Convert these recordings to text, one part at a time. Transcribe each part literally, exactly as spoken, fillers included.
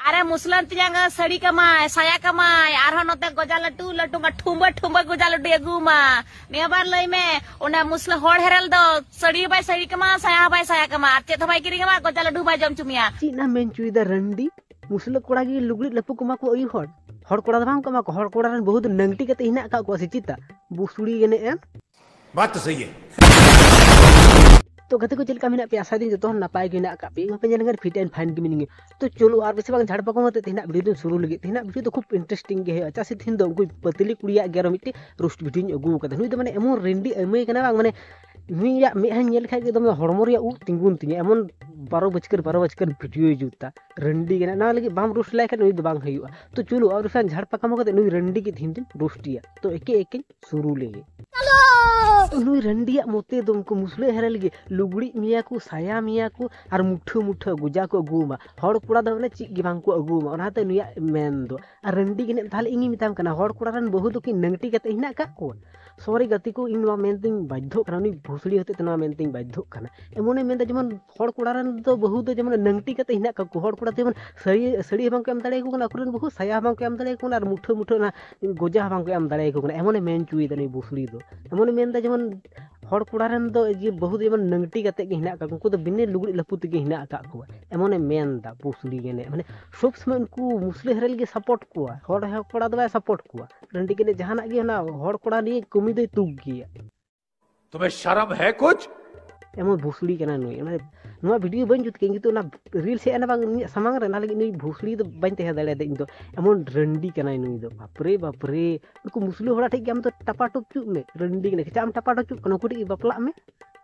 ᱟᱨᱮ ᱢᱩᱥᱞᱟᱹ ᱛᱮᱭᱟᱝ ᱥᱟᱹᱲᱤ ᱠᱟᱢᱟᱭ, ᱥᱟᱭᱟ ᱠᱟᱢᱟᱭ, ᱟᱨᱦᱚᱸ ᱱᱚᱛᱮ ᱜᱚᱡᱟ ᱞᱟᱹᱴᱩ ᱞᱟᱹᱴᱩ ᱴᱷᱩᱢᱵᱟᱹ ᱴᱷᱩᱢᱵᱟᱹ ᱜᱚᱡᱟ ᱞᱟᱹᱴᱩᱭ ᱟᱹᱜᱩ ᱟᱢᱟ᱾ ᱱᱤᱭᱟᱹ ᱵᱟᱨ ᱞᱟᱹᱭ ᱢᱮ, ᱚᱱᱟ ᱢᱩᱥᱞᱟᱹ ᱦᱚᱲ ᱦᱮᱨᱮᱞ ᱫᱚ ᱥᱟᱹᱲᱤ ᱦᱚᱸ ᱵᱟᱭ ᱥᱟᱹᱲᱤ ᱠᱟᱢᱟ, ᱥᱟᱭᱟ ᱦᱚᱸ ᱵᱟᱭ ᱥᱟᱭᱟ ᱠᱟᱢᱟ, ᱟᱨ ᱪᱮᱫ ᱦᱚᱸ ᱵᱟᱭ ᱠᱤᱨᱤᱧ ᱟᱢᱟ, ᱜᱚᱡᱟ ᱞᱟᱹᱰᱩ ᱦᱚᱸ ᱵᱟᱭ ᱡᱚᱢ ᱦᱚᱪᱚ ᱢᱮᱭᱟ᱾ ᱪᱮᱫ ᱮᱢ ᱢᱮᱱ ᱦᱚᱪᱚᱭᱮᱫᱟ ᱨᱟᱱᱰᱤ? ᱢᱩᱥᱞᱟᱹ ᱠᱚᱲᱟ ᱜᱮ ᱞᱩᱜᱽᱲᱤᱡ ᱞᱟᱯᱚ ᱠᱚ ᱮᱢᱟ ᱠᱚᱣᱟ ᱟᱹᱭᱩ ᱦᱚᱲ? ᱦᱚᱲ ᱠᱚᱲᱟ ᱫᱚ ᱵᱟᱝ ᱠᱚ ᱮᱢᱟ ᱠᱚᱣᱟ᱾ ᱦᱚᱲ ᱠᱚᱲᱟ ᱨᱮᱱ ᱵᱟᱹᱦᱩ ᱫᱚ ᱱᱟᱝᱴᱤ ᱠᱟᱛᱮ ᱦᱮᱱᱟᱜ ᱟᱠᱟᱫ ᱠᱚᱣᱟ ᱥᱮ ᱪᱮᱛᱟ? ᱵᱩᱥᱩᱲᱤ ᱮᱱᱮᱡ ᱮᱢ᱾ ᱵᱟᱛ ᱛᱚ ᱥᱟᱦᱤ ᱦᱮ᱾ ᱛᱚ ᱜᱟᱛᱮ ᱠᱚ, ᱪᱮᱫ ᱞᱮᱠᱟ ᱢᱮᱱᱟᱜ ᱯᱮᱭᱟ? ᱟᱥᱟᱭ ᱫᱟᱹᱧ ᱡᱚᱛᱚ ᱦᱚᱲ ᱱᱟᱯᱟᱭ ᱜᱮ ᱢᱮᱱᱟᱜ ᱟᱠᱟᱫ ᱯᱮᱭᱟ᱾ ᱤᱧ ᱦᱚᱸᱯᱮ ᱧᱮᱞ ᱠᱟᱱ fit and fine ᱜᱮ ᱢᱤᱱᱟᱹᱧᱟ᱾ ᱛᱚ ᱪᱚᱞᱚ ᱟᱨ ᱵᱮᱥᱤ ᱵᱟᱝ ᱡᱷᱟᱲ ᱯᱟᱠᱚᱢ ᱠᱟᱛᱮ ᱛᱮᱦᱮᱧᱟᱜ video ᱫᱚᱧ ᱥᱩᱨᱩ ᱞᱟᱹᱜᱤᱫ᱾ ᱛᱮᱦᱮᱧᱟᱜ video ᱫᱚ ᱠᱷᱩᱵ interesting ᱜᱮ ᱦᱩᱭᱩᱜᱼᱟ᱾ ᱪᱮᱫᱟᱜ ᱥᱮ ᱛᱮᱦᱮᱧ ᱫᱚ ᱩᱱᱠᱩ ᱯᱟᱹᱛᱞᱤ ᱠᱩᱲᱤᱭᱟᱜ ᱜᱮ ᱟᱨᱚ ᱢᱤᱫᱴᱮᱡ roast video ᱧ ᱟᱹᱜᱩ ᱟᱠᱟᱫᱟ᱾ ᱱᱩᱭ ᱫᱚ ᱢᱟᱱᱮ ᱮᱢᱚᱱ ᱨᱟᱹᱱᱰᱤ ᱟᱹᱭᱢᱟᱹᱭ ᱠᱟᱱᱟ ᱵᱟᱝ, ᱢᱟᱱᱮ ᱱᱩᱭᱟᱜ ᱢᱮᱫᱦᱟᱧ ᱧᱮᱞ ᱠᱷᱟᱡ ᱜᱮ ᱮᱠᱫᱚᱢ ᱦᱚᱲᱢᱚ ᱨᱮᱭᱟᱜ ᱩᱵ ᱛᱤᱸᱜᱩᱱ ᱛᱤᱧᱟᱹ, ᱮᱢᱚᱱ ᱵᱟᱨᱚ ᱵᱟᱡᱠᱟᱹᱨ ᱵᱟᱨᱚ ᱵᱟᱡᱠᱟᱹᱨ video ᱡᱩᱛᱟ᱾ ᱨᱟᱹᱱᱰᱤ ᱠᱟᱱᱟ, ᱚᱱᱟ ᱞᱟᱹᱜᱤᱫ ᱵᱟᱢ roast ᱞᱟᱭ ᱠᱷᱟᱱ ᱱᱩᱭ ᱫᱚ ᱵᱟᱝ ᱦᱩᱭᱩᱜᱼᱟ᱾ ᱛᱚ ᱪᱚᱞᱚ ᱟᱨ ᱵᱮᱥᱤ ᱵᱟᱝ ᱡᱷᱟᱲ ᱯᱟᱠᱟᱢ ᱠᱟᱛᱮ ᱱᱩᱭ ᱨᱟᱹᱱᱰᱤ ᱜᱮ ᱛᱮᱦᱮᱧ ᱫᱚᱧ roast ᱮᱭᱟ᱾ ᱛᱚ ᱮᱠᱮ ᱮᱠᱮᱧ ᱥᱩᱨᱩ ᱞᱮᱜᱮ᱾ ᱛᱚ ᱱᱩᱭ ᱨᱟᱹᱱᱰᱤᱭᱟᱜ ᱢᱚᱛᱮ ᱫᱚ ᱩᱱᱠᱩ ᱢᱩᱥᱞᱟᱹ ᱦᱮᱨᱮᱞ ᱜᱮ ᱞᱩᱜᱽᱲᱤᱡ ᱢᱮᱭᱟ ᱠᱚ, ᱥᱟᱭᱟ ᱢᱮᱭᱟ ᱠᱚ ᱟᱨ ᱢᱩᱴᱷᱟᱹ ᱢᱩᱴᱷᱟᱹ ᱜᱚᱡᱟ ᱠᱚ ᱟᱹᱜᱩᱣᱟᱢᱟ᱾ ᱦᱚᱲ ᱠᱚᱲᱟ ᱫᱚ ᱢᱟᱱᱮ ᱪᱮᱫ ᱜᱮ ᱵᱟᱝ ᱠᱚ ᱟᱹᱜᱩᱣᱟᱢᱟ, ᱚᱱᱟᱛᱮ ᱱᱩᱭᱟᱜ ᱢᱮᱱ ᱫᱚ᱾ ᱟᱨ ᱨᱟᱹᱱᱰᱤ ᱜᱮ ᱱᱮ-, ᱛᱟᱦᱞᱮ ᱤᱧᱤᱧ ᱢᱮᱛᱟᱢ ᱠᱟᱱᱟ, ᱦᱚᱲ ᱠᱚᱲᱟ ᱨᱮᱱ ᱵᱟᱹᱦᱩ ᱫᱚ ᱠᱤ ᱱᱟᱝᱴᱤ ᱠᱟᱛᱮ ᱦᱮᱱᱟᱜ ᱟᱠᱟᱫ ᱠᱚᱣᱟ? Sorry ᱜᱟᱛᱮ ᱠᱚ, ᱤᱧ ᱱᱚᱣᱟ ᱢᱮᱱᱛᱮᱧ ᱵᱟᱫᱽᱫᱷᱚᱜ ᱠᱟᱱᱟ, ᱩᱱᱤ ᱵᱷᱩᱥᱲᱤ ᱦᱚᱛᱮᱡ ᱛᱮ ᱱᱚᱣᱟ ᱢᱮᱱᱛᱮᱧ ᱵᱟᱫᱽᱫᱷᱚᱜ ᱠᱟᱱᱟ᱾ ᱮᱢᱚᱱᱮ ᱢᱮᱱᱫᱟ ᱡᱮᱢᱚᱱ ᱦᱚᱲ ᱠᱚᱲᱟ ᱨᱮᱱ ᱫᱚ ᱵᱟᱹᱦᱩ ᱫᱚ ᱡᱮᱢᱚᱱ ᱱᱟᱝᱴᱤ ᱠᱟᱛᱮ ᱦᱮᱱᱟᱜ ᱠᱟᱠᱚ, ᱦᱚᱲ ᱠᱚᱲᱟ ᱫᱚ ᱡᱮᱢᱚᱱ ᱥᱟᱹᱲᱤ, ᱥᱟᱹᱲᱤ ᱦᱚᱸ ᱵᱟᱝ ᱠᱚ ᱮᱢ ᱫᱟᱲᱮᱭᱟᱠᱚ ᱠᱟᱱᱟ ᱟᱠᱚᱨᱮᱱ ᱵᱟᱹᱦᱩ, ᱥᱟᱭᱟ ᱦᱚᱸ ᱵᱟᱝ ᱠᱚ ᱮᱢ ᱫᱟᱲᱮᱭᱟᱠᱚ ᱠᱟᱱᱟ, ᱟᱨ ᱢᱩᱴᱷᱟᱹ ᱢᱩᱴᱷᱟᱹ ᱚᱱᱟ ᱜᱚᱡᱟ ᱦᱚᱸ ᱵᱟᱝ ᱠᱚ ᱮᱢ ᱫᱟᱲᱮᱭᱟᱠᱚ ᱠᱟᱱᱟ᱾ ᱮᱢᱚᱱᱮ ᱢᱮᱱ ᱦᱚᱪᱚᱭᱮᱫᱟ ᱱᱩᱭ ᱵᱷᱩᱥᱲᱤ ᱫᱚ, ᱮᱢᱚᱱᱮ ᱢᱮᱱᱫᱟ ᱡᱮᱢᱚᱱ ᱦᱚᱲ ᱠᱚᱲᱟ ᱨᱮᱱ ᱫᱚ ᱡᱮ ᱵᱟᱹᱦᱩ ᱫᱚ ᱡᱮᱢᱚᱱ ᱱᱟᱝᱴᱤ ᱠᱟᱛᱮ ᱜᱮ ᱦᱮᱱᱟᱜ ᱠᱟᱜ ᱠᱚᱣᱟ, ᱩᱱᱠᱩ ᱫᱚ ᱵᱤᱱᱟᱹ ᱞᱩᱜᱽᱲᱤᱡ ᱞᱟᱯᱚ ᱛᱮᱜᱮ ᱦᱮᱱᱟᱜ ᱟᱠᱟᱫ ᱠᱚᱣᱟ, ᱮᱢᱚᱱᱮ ᱢᱮᱱᱫᱟ ᱵᱷᱩᱥᱲᱤ ᱜᱮ᱾ ᱢᱟᱱᱮ ᱥᱚᱵ ᱥᱚᱢᱚᱭ ᱩᱱᱠᱩ ᱢᱩᱥᱞᱟᱹ ᱦᱮᱨᱮᱞ ᱜᱮ support ᱠᱚᱣᱟ, ᱦᱚᱲ ᱠᱚᱲᱟ ᱫᱚ ᱵᱟᱭ support ᱠᱚᱣᱟ᱾ ᱨᱟᱹᱱᱰᱤ ᱠᱟᱱᱮ ᱡᱟᱦᱟᱱᱟᱜ ᱜᱮ ᱚᱱᱟ ᱦᱚᱲ ᱠᱚᱲᱟ ᱱᱤᱭᱮ ᱠᱟᱹᱢᱤ ᱫᱚᱭ ᱛᱩᱜ ᱜᱮᱭᱟ᱾ तुम्हें शर्म है कुछ? ᱮᱢᱚᱱ ᱵᱷᱩᱥᱲᱤ ᱠᱟᱱᱟᱭ ᱱᱩᱭ᱾ ᱢᱟᱱᱮ ᱱᱚᱣᱟ video ᱵᱟᱹᱧ ᱡᱩᱛ ᱠᱮᱫ, ᱠᱤᱱᱛᱩ ᱚᱱᱟ reels ᱦᱮᱡ ᱮᱱᱟ ᱵᱟᱝ ᱩᱱᱤᱭᱟᱜ ᱥᱟᱢᱟᱝ ᱨᱮ, ᱚᱱᱟ ᱞᱟᱹᱜᱤᱫ ᱱᱩᱭ ᱵᱷᱩᱥᱲᱤ ᱫᱚ ᱵᱟᱹᱧ ᱛᱟᱦᱮᱸ ᱫᱟᱲᱮᱭᱟᱫᱟ ᱤᱧ ᱫᱚ᱾ ᱮᱢᱚᱱ ᱨᱟᱹᱱᱰᱤ ᱠᱟᱱᱟᱭ ᱱᱩᱭ ᱫᱚ, ᱵᱟᱯᱨᱮ ᱵᱟᱯᱨᱮ᱾ ᱩᱱᱠᱩ ᱢᱩᱥᱞᱟᱹ ᱦᱚᱲ ᱴᱷᱮᱡ ᱜᱮ ᱟᱢ ᱫᱚ ᱴᱟᱯᱟᱴᱚᱯ ᱪᱩᱜ ᱢᱮ, ᱨᱟᱹᱱᱰᱤ ᱠᱟᱱᱟᱭ᱾ ᱪᱮᱫᱟᱜ ᱮᱢ ᱴᱟᱯᱟᱴᱚᱯ ᱪᱩᱜ ᱠᱟᱱᱟ? ᱩᱱᱠᱩ ᱴᱷᱮᱡ ᱜᱮ ᱵᱟᱯᱞᱟᱜ ᱢᱮ,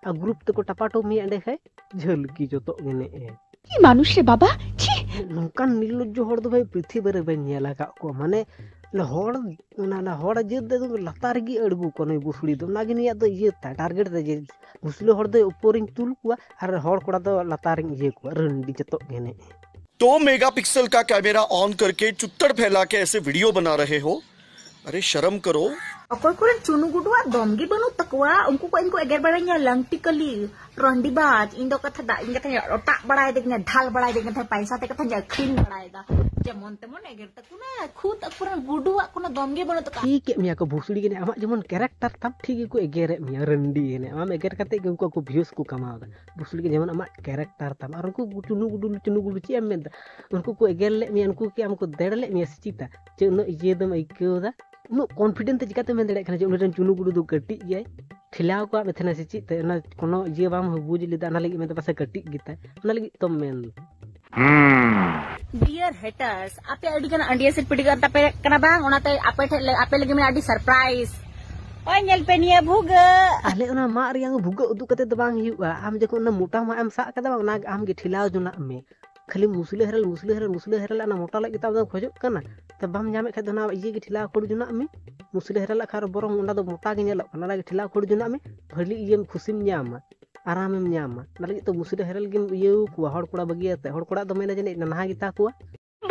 ᱟᱨ group ᱛᱮᱠᱚ ᱴᱟᱯᱟᱴᱚᱯ ᱢᱮᱭᱟ ᱮᱸᱰᱮ ᱠᱷᱟᱡ ᱡᱷᱟᱹᱞᱠᱤ ᱡᱚᱛᱚ ᱜᱮ ᱱᱮᱜᱼᱮ᱾ কি মানুষ রে বাবা, ছি। ᱱᱚᱝᱠᱟᱱ ᱱᱤᱨᱞᱚᱡᱡᱚ ᱦᱚᱲ ᱫᱚ ᱵᱷᱟᱹᱭ ᱯᱨᱤᱛᱷᱤᱵᱤ ᱨᱮ ᱵᱟᱹᱧ ᱧᱮᱞ ᱟᱠᱟᱫ ᱠᱚᱣᱟ᱾ ᱢᱟᱱᱮ ᱚᱱᱟ ᱦᱚᱲ, ᱚᱱᱟ, ᱚᱱᱟ ᱦᱚᱲ ᱡᱟᱹᱛ ᱫᱚ ᱮᱠᱫᱚᱢ ᱞᱟᱛᱟᱨ ᱨᱮᱜᱮ ᱟᱬᱜᱚ ᱠᱚᱣᱟ ᱱᱩᱭ ᱵᱩᱥᱲᱤ ᱫᱚ᱾ ᱚᱱᱟᱜᱮ ᱱᱩᱭᱟᱜ ᱫᱚ ᱤᱭᱟᱹ ᱛᱟᱭ, target ᱛᱟᱭ ᱡᱮ ᱢᱩᱥᱞᱟᱹ ᱦᱚᱲ ᱫᱚ ᱩᱯᱚᱨᱤᱧ ᱛᱩᱞ ᱠᱚᱣᱟ ᱟᱨ ᱦᱚᱲ ᱠᱚᱲᱟ ᱫᱚ ᱞᱟᱛᱟᱨᱤᱧ ᱤᱭᱟᱹ ᱠᱚᱣᱟ, ᱨᱟᱹᱱᱰᱤ ᱡᱚᱛᱚ ᱜᱮ ᱱᱮᱜᱼᱮ᱾ दो मेगापिक्सल का कैमरा ऑन करके चुत्तड़ फैला के ऐसे वीडियो बना रहे हो। अरे शर्म करो। ᱚᱠᱚᱭ ᱠᱚᱨᱮᱱ ᱪᱩᱱᱩ ᱜᱩᱰᱩᱣᱟᱜ ᱫᱚᱢ ᱜᱮ ᱵᱟᱹᱱᱩᱜ ᱛᱟᱠᱚᱣᱟ, ᱩᱱᱠᱩ ᱠᱚ ᱤᱧ ᱠᱚ ᱮᱜᱮᱨ ᱵᱟᱲᱟᱭᱤᱧᱟ, ᱞᱟᱝᱴᱤ ᱠᱟᱹᱞᱤ, ᱨᱚᱱᱰᱤ ᱵᱟᱡᱽ᱾ ᱤᱧ ᱫᱚ ᱠᱟᱛᱷᱟ ᱫᱟᱜ, ᱤᱧ ᱠᱟᱛᱷᱟᱧ ᱚᱴᱟᱜ ᱵᱟᱲᱟᱭᱮᱫᱟ, ᱤᱧ ᱰᱷᱟᱞ ᱵᱟᱲᱟᱭᱮᱫᱟ, ᱤᱧ ᱠᱟᱛᱷᱟ ᱯᱟᱭᱥᱟ ᱛᱮ ᱠᱟᱛᱷᱟᱧ ᱟᱹᱠᱷᱨᱤᱧ ᱵᱟᱲᱟᱭᱮᱫᱟ᱾ ᱡᱮᱢᱚᱱ ᱛᱮᱢᱚᱱ ᱮᱜᱮᱨ ᱛᱟᱠᱚ ᱱᱟ, ᱠᱷᱩᱫ ᱟᱠᱚᱨᱮᱱ ᱜᱩᱰᱩᱣᱟᱜ ᱠᱳᱱᱳ ᱫᱚᱢ ᱜᱮ ᱵᱟᱹᱱᱩᱜ ᱛᱟᱠᱚᱣᱟ᱾ ᱴᱷᱤᱠ ᱮᱫ ᱢᱮᱭᱟ ᱠᱚ ᱵᱷᱩᱥᱲᱤ ᱜᱮ, ᱟᱢᱟᱜ ᱡᱮᱢᱚᱱ ᱠᱮᱨᱮᱠᱴᱟᱨ ᱛᱟᱢ, ᱴᱷᱤᱠ ᱜᱮᱠᱚ ᱮᱜᱮᱨᱮᱫ ᱢᱮᱭᱟ, ᱨᱟᱹᱱᱰᱤ ᱮᱱᱮᱡ᱾ ᱟᱢ ᱮᱜᱮᱨ ᱠᱟᱛᱮ ᱜᱮ ᱩᱱᱠᱩ ᱟᱠᱚ ᱵᱷᱤᱭᱩᱥ ᱠᱚ ᱠᱟᱢᱟᱣ ᱮᱫᱟ᱾ ᱵᱷᱩᱥᱲᱤ ᱜᱮ ᱡᱮᱢᱚᱱ ᱟᱢᱟᱜ ᱠᱮᱨᱮᱠᱴᱟᱨ ᱛᱟᱢ, ᱟᱨ ᱩᱱᱠᱩ ᱪᱩᱱᱩ ᱜᱩᱰᱩ, ᱪᱩᱱᱩ ᱜᱩᱰᱩ ᱪᱮᱫ ᱮᱢ ᱢᱮᱱᱫᱟ? ᱩᱱᱠᱩ ᱠᱚ ᱮᱜᱮᱨ ᱞᱮᱫ ᱢᱮᱭᱟ, ᱩᱱᱠᱩ ᱠᱤ ᱟᱢ ᱠᱚ ᱫᱮᱲ ᱞᱮᱫ ᱢᱮᱭᱟ ᱥᱮ ᱪᱮᱛᱟ? ᱪᱮ ᱩᱱᱟᱹᱜ ᱤᱭᱟᱹ ᱫᱚᱢ ᱟᱹᱭᱠᱟᱹᱣ ᱮᱫᱟ? ᱩᱱᱟᱹᱜ ᱠᱚᱱᱯᱷᱤᱰᱮᱱᱥ ᱛᱮ ᱪᱤᱠᱟᱹᱛᱮᱢ ᱢᱮᱱ ᱫᱟᱲᱮᱭᱟᱜ ᱠᱟᱱᱟ ᱡᱮ ᱩᱱᱤ ᱨᱮᱱ ᱪᱩᱱᱩ ᱜᱩᱰᱩ ᱫᱚ ᱠᱟᱹᱴᱤᱡ ᱜᱮᱭᱟᱭ? ᱴᱷᱮᱞᱟᱣ ᱠᱚᱣᱟᱜ ᱢᱮ ᱛᱟᱦᱮᱱᱟ ᱥᱮ ᱪᱮᱫ ᱛᱮ? ᱚᱱᱟ ᱠᱳᱱᱳ ᱤᱭᱟᱹ ᱵᱟᱢ ᱵᱩᱡᱽ ᱞᱮᱫᱟ, ᱚᱱᱟ ᱞᱟᱹᱜᱤᱫ ᱢᱮᱱᱫᱟ ᱯᱟᱥᱮ ᱠᱟᱹᱴᱤᱡ ᱜᱮᱛᱟᱭ, ᱚᱱᱟ ᱞᱟᱹᱜᱤᱫ ᱛᱚᱢ ᱢᱮᱱ? Dear haters, ᱟᱯᱮ ᱟᱹᱰᱤ ᱜᱟᱱ ᱟᱹᱰᱤᱭᱟᱹ ᱥᱤᱨ ᱯᱤᱴᱤ ᱠᱟᱱ ᱛᱟᱯᱮ ᱠᱟᱱᱟ ᱵᱟᱝ? ᱚᱱᱟᱛᱮ ᱟᱯᱮ ᱴᱷᱮᱱ ᱞᱮ, ᱟᱯᱮ ᱞᱟᱹᱜᱤᱫ ᱢᱮᱱᱟᱜᱼᱟ ᱟᱹᱰᱤ surprise᱾ ᱳᱭ ᱧᱮᱞ ᱯᱮ ᱱᱤᱭᱟᱹ ᱵᱷᱩᱜᱟᱹᱜ᱾ ᱟᱞᱮ ᱚᱱᱟ ᱢᱟᱜ ᱨᱮᱭᱟᱜ ᱵᱷᱩᱜᱟᱹᱜ ᱩᱫᱩᱜ ᱠᱟᱛᱮ ᱫᱚ ᱵᱟᱝ ᱦᱩᱭᱩᱜᱼᱟ᱾ ᱟᱢ ᱡᱚᱠᱷᱚᱱ ᱚᱱᱟ ᱢᱚᱴᱟ ᱢᱟᱜ ᱮᱢ ᱥᱟᱵ ᱠᱟᱫᱟ ᱵᱟᱝ, ᱚᱱᱟ ᱟᱢ ᱜᱮ ᱴᱷᱮᱞᱟᱣ ᱡᱚᱱᱟᱜ ᱢᱮ᱾ ᱠᱷᱟᱹᱞᱤ ᱢᱩᱥᱞᱟᱹ ᱦᱮᱨᱮᱞ, ᱢᱩᱥᱞᱟᱹ ᱦᱮᱨᱮᱞ, ᱢᱩᱥᱞᱟᱹ ᱦᱮᱨᱮᱞ, ᱚᱱᱟ ᱢᱚᱴᱟ ᱞᱟᱹᱜᱤᱫ ᱛᱮ ᱟᱢ ᱫᱚᱢ ᱠᱷᱚᱡᱚᱜ ᱠᱟᱱᱟ᱾ ᱛᱚ ᱵᱟᱢ ᱧᱟᱢᱮᱫ ᱠᱷᱟᱡ ᱫᱚ ᱚᱱᱟ ᱤᱭᱟᱹ ᱜᱮ ᱴᱷᱮᱞᱟᱣ ᱠᱷᱟᱹᱲ ᱡᱚᱱᱟᱜ ᱢᱮ᱾ ᱢᱩᱥᱞᱟᱹ ᱦᱮᱨᱮᱞᱟᱜ ᱠᱷᱟᱱ ᱵᱚᱨᱚᱝ ᱚᱱᱟ ᱫᱚ ᱢᱚᱴᱟ ᱜᱮ ᱧᱮᱞᱚᱜ ᱠᱟᱱᱟ, ᱚᱱᱟ ᱜᱮ ᱴᱷᱮᱞᱟᱣ ᱠᱷᱟᱹᱲ ᱡᱚᱱᱟᱜ ᱢᱮ᱾ ᱵᱷᱟᱹᱞᱤ ᱤᱭᱟᱹᱢ ᱠᱷᱩᱥᱤᱢ ᱧᱟᱢᱟ, ᱟᱨᱟᱢᱮᱢ ᱧᱟᱢᱟ᱾ ᱚᱱᱟ ᱞᱟᱹᱜᱤᱫ ᱛᱮ ᱢᱩᱥᱞᱟᱹ ᱦᱮᱨᱮᱞ ᱜᱮᱢ ᱤᱭᱟᱹᱣ ᱠᱚᱣᱟ ᱦᱚᱲ ᱠᱚᱲᱟ ᱵᱟᱹᱜᱤᱭᱟᱛᱮ᱾ ᱦᱚᱲ ᱠᱚᱲᱟ ᱫᱚ ᱢᱮᱱᱟ ᱡᱟᱹᱱᱤᱡ ᱱᱟᱱᱦᱟ ᱜᱮᱛᱟ ᱠᱚᱣᱟ᱾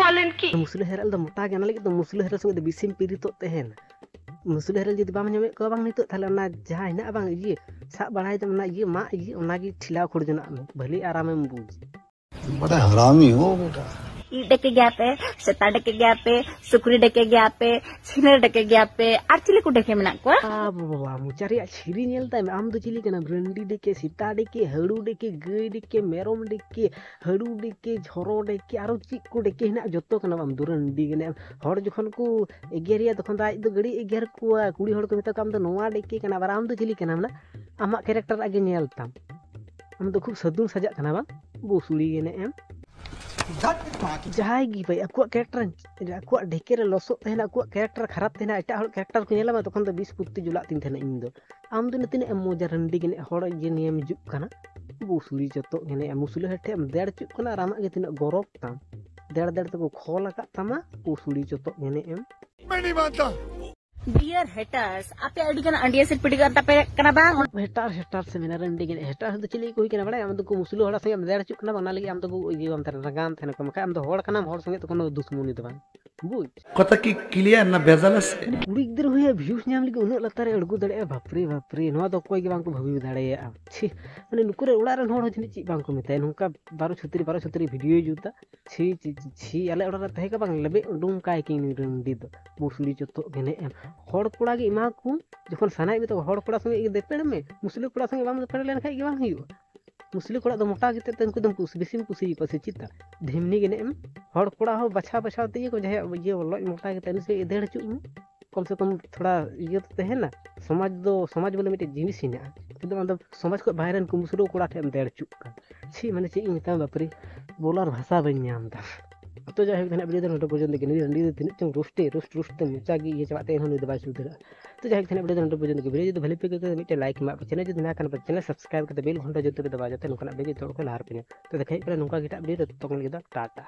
ᱵᱚᱞᱮᱱ ᱠᱤ? ᱢᱩᱥᱞᱟᱹ ᱦᱮᱨᱮᱞ ᱫᱚ ᱢᱚᱴᱟ ᱜᱮᱭᱟ, ᱚᱱᱟ ᱞᱟᱹᱜᱤᱫ ᱫᱚ ᱢᱩᱥᱞᱟᱹ ᱦᱮᱨᱮᱞ ᱥᱚᱸᱜᱮ ᱫᱚ ᱵᱮᱥᱤᱢ ᱯᱤᱨᱤᱛᱚᱜ ᱛᱟᱦᱮᱱᱟ᱾ ᱢᱩᱥᱞᱟᱹ ᱦᱮᱨᱮᱞ ᱡᱩᱫᱤ ᱵᱟᱢ ᱧᱟᱢᱮᱫ ᱠᱚᱣᱟ ᱵᱟᱝ ᱱᱤᱛᱚᱜ, ᱛᱟᱦᱞᱮ ᱚᱱᱟ ᱡᱟᱦᱟᱸ ᱦᱮᱱᱟᱜᱼᱟ ᱵᱟᱝ ᱤᱭᱟᱹ, ᱥᱟᱵ ᱵᱟᱲᱟᱭ ᱛᱟᱢ ᱚᱱᱟ ᱤᱭᱟᱹ, ᱢᱟᱜ ᱤᱭᱟᱹ, ᱚᱱᱟ ᱜᱮ ᱴᱷᱮᱞᱟᱣ ᱠᱷᱟᱹᱲ ᱡᱚᱱᱟᱜ ᱢᱮ, ᱵᱷᱟᱹᱞᱤ ᱟᱨᱟᱢᱮᱢ ᱵᱩᱡᱽ᱾ ᱵᱟᱰᱟ ᱦᱟᱨᱟᱢᱤ ᱦᱚ ᱵᱮᱴᱟ᱾ ᱤᱡ ᱰᱮᱠᱮ ᱜᱮᱭᱟ ᱯᱮ, ᱥᱮᱛᱟ ᱰᱮᱠᱮ ᱜᱮᱭᱟ ᱯᱮ, ᱥᱩᱠᱨᱤ ᱰᱮᱠᱮ ᱜᱮᱭᱟ ᱯᱮ, ᱪᱷᱤᱱᱟᱹᱨ ᱰᱮᱠᱮ ᱜᱮᱭᱟ ᱯᱮ, ᱟᱨ ᱪᱤᱞᱤ ᱠᱚ ᱰᱮᱠᱮ ᱢᱮᱱᱟᱜ ᱠᱚᱣᱟ? ᱵᱟᱵᱟ, ᱵᱟᱵᱟ, ᱢᱚᱪᱟ ᱨᱮᱭᱟᱜ ᱪᱷᱤᱨᱤ ᱧᱮᱞ ᱛᱟᱭ ᱢᱮ᱾ ᱟᱢ ᱫᱚ ᱪᱤᱞᱤ ᱠᱟᱱᱟᱢ? ᱨᱟᱹᱱᱰᱤ ᱰᱮᱠᱮ, ᱥᱮᱛᱟ ᱰᱮᱠᱮ, ᱦᱟᱹᱲᱩ ᱰᱮᱠᱮ, ᱜᱟᱹᱭ ᱰᱮᱠᱮ, ᱢᱮᱨᱚᱢ ᱰᱮᱠᱮ, ᱦᱟᱹᱲᱩ ᱰᱮᱠᱮ, ᱡᱷᱚᱨᱚ ᱰᱮᱠᱮ, ᱟᱨᱚ ᱪᱮᱫ ᱠᱚ ᱰᱮᱠᱮ ᱦᱮᱱᱟᱜ, ᱡᱚᱛᱚ ᱠᱟᱱᱟᱢ ᱟᱢ ᱫᱚ ᱨᱟᱹᱱᱰᱤ ᱜᱮ᱾ ᱦᱚᱲ ᱡᱚᱠᱷᱚᱱ ᱠᱚ ᱮᱜᱮᱨᱮᱭᱟ, ᱛᱚᱠᱷᱚᱱ ᱫᱚ ᱟᱡ ᱫᱚ ᱜᱟᱹᱰᱤ ᱮᱜᱮᱨ ᱠᱚᱣᱟ, ᱠᱩᱲᱤ ᱦᱚᱲ ᱠᱚ ᱢᱮᱛᱟ ᱠᱚᱣᱟ, "ᱟᱢ ᱫᱚ ᱱᱚᱣᱟ ᱰᱮᱠᱮ ᱠᱟᱱᱟᱢ, ᱟᱨ ᱟᱢ ᱫᱚ ᱪᱤᱞᱤ ᱠᱟᱱᱟᱢ ᱱᱟ?" ᱟᱢᱟᱜ ᱠᱮᱨᱮᱠᱴᱟᱨ ᱟᱜᱮ ᱧᱮᱞ ᱛᱟᱢ᱾ ᱟᱢ ᱫᱚ ᱠᱷᱩᱵ ᱥᱟᱹᱫᱩᱢ ᱥᱟᱡᱟᱜ ᱠᱟᱱᱟ ᱵᱟᱝ? ᱵᱩᱥᱩᱲᱤ ᱮᱱᱮᱡ ᱮᱢ᱾ ᱡᱟᱦᱟᱸᱭ ᱜᱮ ᱵᱷᱟᱭ ᱟᱠᱚᱣᱟᱜ ᱠᱮᱨᱮᱠᱴᱟᱨ, ᱟᱠᱚᱣᱟᱜ ᱰᱷᱮᱠᱮ ᱨᱮ ᱞᱚᱥᱚᱫ ᱛᱟᱦᱮᱱᱟ, ᱟᱠᱚᱣᱟᱜ ᱠᱮᱨᱮᱠᱴᱟᱨ ᱠᱷᱟᱨᱟᱯ ᱛᱟᱦᱮᱱᱟ, ᱮᱴᱟᱜ ᱦᱚᱲ ᱠᱮᱨᱮᱠᱴᱟᱨ ᱠᱚ ᱧᱮᱞᱟ ᱵᱟᱝ, ᱛᱚᱠᱷᱚᱱ ᱫᱚ ᱵᱤᱥ ᱯᱩᱛᱤ ᱡᱩᱞᱟᱜ ᱛᱤᱧ ᱛᱟᱦᱮᱱᱟ ᱤᱧ ᱫᱚ᱾ ᱟᱢ ᱫᱚ ᱛᱤᱱᱟᱹᱜ ᱮᱢ ᱢᱚᱡᱟ ᱨᱟᱹᱱᱰᱤ ᱜᱮ ᱮᱱᱮᱡ ᱦᱚᱲ ᱡᱮ ᱱᱤᱭᱟᱹᱢ ᱦᱤᱡᱩᱜ ᱠᱟᱱᱟ᱾ ᱵᱩᱥᱩᱲᱤ ᱪᱚᱛᱚᱜ ᱜᱮ ᱮᱱᱮᱡ, ᱢᱩᱥᱞᱟᱹ ᱦᱚᱲ ᱴᱷᱮᱱ ᱮᱢ ᱫᱮᱲ ᱦᱚᱪᱚᱜ ᱠᱟᱱᱟ ᱟᱨ ᱟᱢᱟᱜ ᱜᱮ ᱛᱤᱱᱟᱹᱜ ᱜᱚᱨᱚᱵ ᱛᱟᱢ᱾ ᱫᱮᱲ ᱫᱮᱲ ᱛᱮᱠᱚ ᱠᱷᱚᱞ ᱟᱠᱟᱫ ᱛᱟᱢᱟ, ᱵᱩᱥᱩᱲᱤ ᱪᱚᱛᱚᱜ ᱜᱮ ᱮᱱᱮᱡ ᱮᱢ᱾ Dear haters, ᱟᱯᱮ ᱟᱹᱰᱤ ᱜᱟᱱ ᱟᱹᱰᱤᱭᱟᱹ ᱥᱤᱨ ᱯᱤᱴᱤ ᱠᱟᱱ ᱛᱟᱯᱮ ᱠᱟᱱᱟ ᱵᱟᱝ? ᱦᱮᱴᱟᱨ, ᱦᱮᱴᱟᱨ ᱥᱮ ᱢᱮᱱᱟ ᱨᱟᱹᱱᱰᱤ ᱜᱮ ᱮᱱᱮᱡ᱾ ᱦᱮᱴᱟᱨ ᱫᱚ ᱪᱮᱫ ᱞᱟᱹᱜᱤᱫ ᱠᱚ ᱦᱩᱭ ᱠᱟᱱᱟ ᱵᱟᱲᱟᱭ? ᱟᱢ ᱫᱚᱠᱚ ᱢᱩᱥᱞᱟᱹ ᱦᱚᱲ ᱥᱚᱸᱜᱮ ᱮᱢ ᱫᱮᱲ ᱦᱚᱪᱚᱜ ᱠᱟᱱᱟ ᱵᱟᱝ, ᱚᱱᱟ ᱞᱟᱹᱜᱤᱫ ᱟᱢ ᱫᱚᱠᱚ ᱤᱭᱟᱹ ᱟᱢ ᱛᱟᱦᱮᱱᱟ, ᱨᱟᱸᱜᱟᱣᱟᱢ ᱛᱟᱦᱮᱱᱟ ᱠᱚ, ᱵᱟᱠᱷᱟᱡ ᱟᱢ ᱫᱚ ᱦᱚᱲ ᱠᱟᱱᱟᱢ, ᱦᱚᱲ ᱥᱚᱸᱜᱮ ᱫᱚ ᱠᱳᱱᱳ ᱫᱩᱥᱢᱚᱱᱤ ᱫᱚ ᱵᱟᱝ᱾ ᱵᱩᱡᱽ᱾ কথা কি ক্লিয়ার না ভেজাল আছে? ᱢᱟᱱᱮ ᱠᱩᱲᱤ ᱜᱤᱫᱽᱨᱟᱹ ᱦᱩᱭᱟ ᱵᱷᱤᱭᱩᱡᱽ ᱧᱟᱢ ᱞᱟᱹᱜᱤᱫ ᱩᱱᱟᱹᱜ ᱞᱟᱛᱟᱨ ᱨᱮ ᱟᱬᱜᱚ ᱫᱟᱲᱮᱭᱟᱜᱼᱟ, ᱵᱟᱯᱨᱮ ᱵᱟᱯᱨᱮ, ᱱᱚᱣᱟ ᱫᱚ ᱚᱠᱚᱭ ᱜᱮ ᱵᱟᱝ ᱠᱚ ᱵᱷᱟᱹᱵᱤ ᱫᱟᱲᱮᱭᱟᱜᱼᱟ᱾ ᱪᱷᱤ, ᱢᱟᱱᱮ ᱱᱩᱠᱩ ᱨᱮᱱ ᱚᱲᱟᱜ ᱨᱮᱱ ᱦᱚᱲ ᱦᱚᱸ ᱡᱟᱹᱱᱤᱡ ᱪᱮᱫ ᱵᱟᱝ ᱠᱚ ᱢᱮᱛᱟᱭᱟ, ᱱᱚᱝᱠᱟ ᱵᱟᱨᱚ ᱪᱷᱚᱛᱨᱤ ᱵᱟᱨᱚ ᱪᱷᱚᱛᱨᱤ ᱵᱷᱤᱰᱤᱭᱳᱭ ᱡᱩᱛᱟ᱾ ᱪᱷᱤ ᱪᱷᱤ ᱪᱷᱤ, ᱟᱞᱮ ᱚᱲᱟᱜ ᱨᱮ ᱛᱟᱦᱮᱸ ᱠᱟᱱᱟ ᱵᱟᱝ, ᱞᱮᱵᱮᱫ ᱩᱰᱩᱝ ᱠᱟᱭ ᱠᱤᱱ ᱨᱟᱹᱱᱰᱤ ᱫᱚ, ᱢᱩᱥᱞᱤ ᱪᱚᱛᱚᱜ ᱜᱮ ᱮᱱᱮᱡ ᱮᱢ᱾ ᱦᱚᱲ ᱠᱚᱲᱟ ᱜᱮ ᱮᱢᱟ ᱠᱚ, ᱡᱚᱠᱷᱚᱱ ᱥᱟᱱᱟᱭᱮᱫ ᱢᱮ ᱛᱚ ᱦᱚᱲ ᱠᱚᱲᱟ ᱥᱚᱸᱜᱮ ᱜᱮ ᱫᱮᱯᱮᱲ ᱢᱮ, ᱢᱩᱥᱞᱤ ᱠᱚᱲᱟ ᱥᱚᱸᱜᱮ ᱵᱟᱢ ᱫᱮᱯᱮᱲ ᱞᱮᱱᱠᱷᱟᱱ ᱜᱮ ᱵᱟᱝ ᱦᱩᱭᱩᱜᱼᱟ᱾ ᱢᱩᱥᱞᱤ ᱠᱚᱲᱟ ᱫᱚ ᱢᱚᱴᱟ ᱜᱮᱛᱮ ᱛᱚ ᱩᱱᱠᱩ ᱫᱚ ᱵᱮᱥᱤᱢ ᱠᱩᱥᱤᱭᱟᱠᱚᱣᱟ ᱥᱮ ᱪᱮᱫᱟ? ᱫᱷᱤᱢᱱᱤ ᱜᱮ ᱮᱱᱮᱡ ᱮᱢ᱾ ᱦᱚᱲ ᱠᱚᱲᱟ ᱦᱚᱸ ᱵᱟᱪᱷᱟᱣ ᱵᱟᱪᱷᱟᱣ ᱛᱮᱜᱮ ᱠᱚ, ᱡᱟᱦᱟᱸᱭᱟᱜ ᱤᱭᱟᱹ ᱞᱚᱡ ᱢᱚᱴᱟ ᱜᱮᱛᱟ ᱩᱱᱤ ᱥᱮ ᱫᱟᱹᱲ ᱦᱚᱪᱚᱜ ᱢᱮ᱾ ᱠᱚᱢ ᱥᱮ ᱠᱚᱢ ᱛᱷᱚᱲᱟ ᱤᱭᱟᱹ ᱛᱚ ᱛᱟᱦᱮᱱᱟ᱾ ᱥᱚᱢᱟᱡᱽ ᱫᱚ, ᱥᱚᱢᱟᱡᱽ ᱵᱚᱞᱮ ᱢᱤᱫᱴᱮᱡ ᱡᱤᱱᱤᱥ ᱦᱮᱱᱟᱜᱼᱟ, ᱠᱤᱱᱛᱩ ᱚᱱᱟ ᱫᱚ ᱥᱚᱢᱟᱡᱽ ᱠᱷᱚᱱ ᱵᱟᱦᱨᱮ ᱨᱮᱱ ᱠᱚ ᱢᱩᱥᱞᱟᱹ ᱠᱚᱲᱟ ᱴᱷᱮᱱ ᱮᱢ ᱫᱟᱹᱲ ᱦᱚᱪᱚᱜ ᱠᱟᱱ᱾ ᱪᱮᱫ ᱢᱟᱱᱮ ᱪᱮᱫ ᱤᱧ ᱢᱮᱛᱟᱢᱟ ᱵᱟᱯᱨᱮ, ᱵᱚᱞᱟᱨ ᱵᱷᱟᱥᱟ ᱵᱟᱹᱧ ᱧᱟᱢ ᱮᱫᱟ᱾ ᱛᱚ ᱡᱟᱭᱦᱳᱠ, ᱛᱮᱱᱟᱜ ᱵᱷᱤᱰᱤᱭᱳ ᱫᱚ ᱱᱚᱰᱮ ᱯᱚᱨᱡᱚᱱᱛᱚ ᱜᱮ᱾ ᱱᱩᱭ ᱨᱟᱹᱱᱰᱤ ᱫᱚ ᱛᱤᱱᱟᱹᱜ ᱪᱚᱝ ᱨᱳᱥᱴᱮ ᱨᱳᱥᱴ ᱨᱳᱥᱴ ᱛᱮ ᱢᱚᱪᱟ ᱜᱮ ᱤᱭᱟᱹ ᱪᱟᱵᱟᱜ ᱛᱮ ᱮᱱᱦᱚᱸ ᱱᱩᱭ ᱫᱚ ᱵᱟᱭ ᱥᱩᱫᱷᱟᱹᱨᱟᱜᱼᱟ᱾ ᱛᱚ ᱡᱟᱭᱦᱳᱠ, ᱛᱮᱱᱟᱜ ᱵᱷᱤᱰᱤᱭᱳ ᱫᱚ ᱱᱚᱰᱮ ᱯᱚᱨᱡᱚᱱᱛᱚ ᱜᱮ᱾ ᱵᱷᱤᱰᱤᱭᱳ ᱡᱩᱫᱤ ᱵᱷᱟᱞᱮ ᱯᱮ ᱟᱹᱭᱠᱟᱹᱣ ᱠᱮᱫᱟ ᱢᱤᱫᱴᱮᱱ ᱞᱟᱭᱤᱠ ᱮᱢᱟᱜ ᱯᱮ, ᱪᱮᱱᱮᱞ ᱡᱩᱫᱤ ᱱᱟᱣᱟ ᱠᱷᱟᱱ ᱯᱮ ᱪᱮᱱᱮᱞ ᱥᱟᱵᱥᱠᱨᱟᱭᱤᱵ ᱠᱟᱛᱮ ᱵᱮᱞ ᱜᱷᱚᱱᱴᱟ ᱡᱚᱛᱚ ᱯᱮ ᱫᱟᱵᱟᱣ, ᱡᱟᱛᱮ ᱱᱚᱝᱠᱟᱱᱟᱜ ᱵᱷᱤᱰᱤᱭᱳ ᱡᱚᱛᱚ ᱦᱚᱲ ᱠᱷᱚᱱ ᱞᱟᱦᱟ ᱨᱮᱯᱮ ᱧᱟᱢ᱾ ᱛᱚ ᱫᱮᱠᱷᱟ ᱦᱩᱭᱩᱜ ᱠᱟᱱᱟ ᱱᱚᱝᱠᱟ ᱜᱮ ᱮᱴᱟᱜ ᱵᱷᱤᱰᱤᱭᱳ ᱨᱮ, ᱛᱚᱛᱚ ᱠᱷᱚᱱ ᱞᱟᱹᱜᱤᱫ ᱫᱚ ᱴᱟᱴᱟ᱾